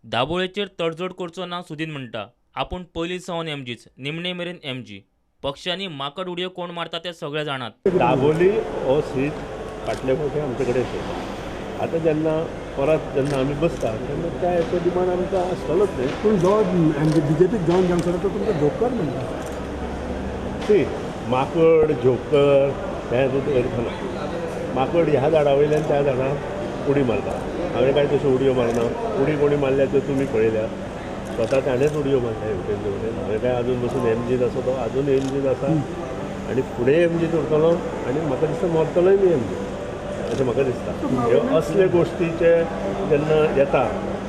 दाबोळेचेर तडजोड करचो ना सुदीन म्हणटा. आपूण पयलीं सावन एमजीच, निमणे मेरेन एमजी. पक्षांनी माकड उडयो कोण मारता ते सगळे जाणात. दाबोली हो सीट फाटले फावटी आमचे कडेन आशिल्लो. आतां जेन्ना परत जेन्ना आमी बसता तेन्ना त्या हेचो डिमांड आमकां आसतलोच न्ही. पूण जो बीजेपीक जॉईन जावंक सोदता तो तुमकां जोकर म्हणटा. सी, माकड जोकर हें अर्थ ना. माकड ह्या झाडा वयल्यान त्या झाडार उडी मारता. हांवें कांय तश्यो उडयो मारना. उडी कोणी मारल्या त्यो तुमी पळयल्या. स्वता ताणेंच उडयो मारल्या हेवटेन तेवटेन. हांवें कांय अजून बसून एमजीन आसा, तो अजून एमजीन आसा आनी फुडें एमजीन उरतलो आनी म्हाका दिसता मरतलोय बी एमजीन अशें म्हाका दिसता. ह्यो असले गोश्टीचे जेन्ना येता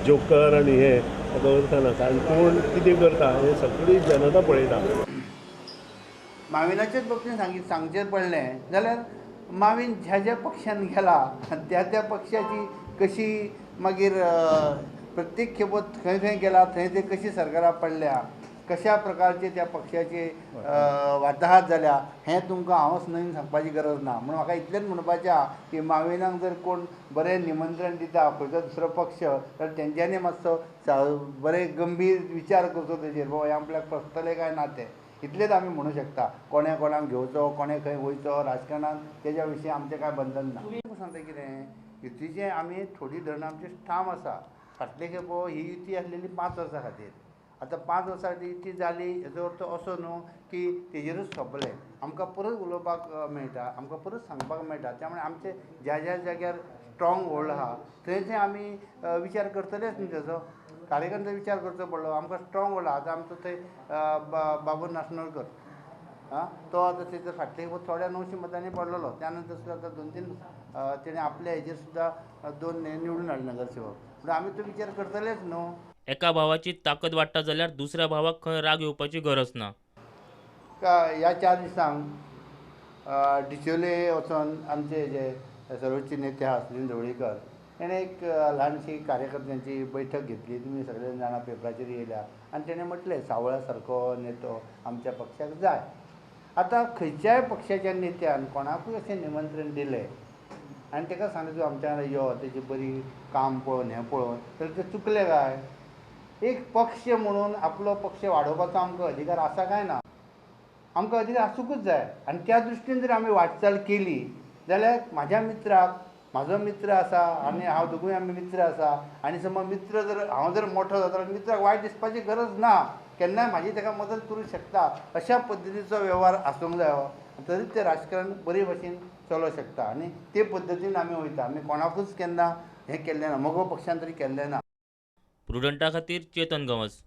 जोकर आनी हें ताका अर्थ ना. कारण कोण कितें करता हें सगळी जनता पळयता. माविनाचेच बाबतींत सांगचें पडलें जाल्यार माविन ज्या ज्या पक्षान गेला त्या त्या पक्षाची कशी मागीर प्रत्येक खेपो खंय खंय गेला थंय थंय कशी सरकारां पडल्या, कशा प्रकारचे त्या पक्षाचे वाताहात जाल्या हें तुमकां हांवच नवीन सांगपाची गरज ना. म्हणून म्हाका इतलेंच म्हणपाचें आहा की माविनाक जर कोण बरें निमंत्रण दिता खंयचो दुसरो पक्ष जाल्यार तेंच्यांनी मातसो बरें गंभीर विचार करचो तेजेर, बाबा हें आपल्याक पसतलें काय ना तें. इतलेंच आमी म्हणू शकता. कोणें कोणाक घेवचो, कोणें खंय वयचो राजकारणान तेज्या विशीं आमचें कांय बंधन ना. सांगता कितें, युतीचें आमी थोडी धरणां आमची ठाम आसा. फाटले खेपो ही युती आसलेली 5 वर्सां खातीर. आतां 5 वर्सां खातीर युती जाली हेजो अर्थ असो न्हू की तेजेरूच सोंपलें. आमकां परत उलोवपाक मेळटा, आमकां परत सांगपाक मेळटा. त्यामुळे आमचे ज्या ज्या जाग्यार स्ट्रॉंग होल्ड आहा थंय थंय आमी विचार करतलेच न्हू. तेजो कार्यकर्त्यांचो विचार करचो पडलो. आमकां स्ट्रॉंग होल्ड आहा. आतां आमचो थंय बाबू नासनोळकर आं, तो आतां थंयसर फाटले खेपो थोड्या 900 मतांनी पडलेलो. त्या नंतर सुद्दां आतां 2-3 तेणें आपल्या हेजेर सुद्दां 2 निवडून हाडले नगरसेवक. पूण आमी तो विचार करतलेच न्हू. एका भावाची ताकद वाडटा जाल्यार दुसऱ्या भावाक खंय राग येवपाची गरज ना. ह्या 4 दिसांक डिचोले वचोन आमचे जे सर्वोच्च नेते आहा सुनील ढवळीकर तेणें एक ल्हानशी कार्यकर्त्यांची बैठक घेतली. तुमी सगळे जाणां पेपराचेर येयल्या आनी तेणें म्हटलें सावळ्या सारको नेतो आमच्या पक्षाक जाय. आतां खंयच्याय पक्षाच्या नेत्यान कोणाकूय अशें निमंत्रण दिलें आनी ताका सांगलें तूं आमच्या वांगडा यो, तेजी बरी काम पळोवन हें पळोवन, तर तें चुकलें काय? एक पक्ष म्हणून आपलो पक्ष वाडोवपाचो आमकां अधिकार आसा काय ना? आमकां अधिकार आसूंकूच जाय. आनी त्या दृश्टीन जर आमी वाटचाल केली जाल्यार म्हाज्या मित्राक, म्हाजो मित्र आसा आनी हांव दोगूय आमी मित्र आसा आनी समज मित्र जर हांव जर मोठो जाता जाल्यार मित्राक वायट दिसपाची गरज ना. केन्नाय म्हाजी ताका मदत करूंक शकता. अशा पद्दतीचो वेव्हार आसूंक जायो, तरीच तें राजकारण बरे भशेन चलोवंक शकता. आनी ते पद्दतीन आमी वयता. आमी कोणाकूच केन्ना हें केल्लें ना, मगो पक्षान तरी केल्लें ना. प्रुडंटा खातीर चेतन गवस.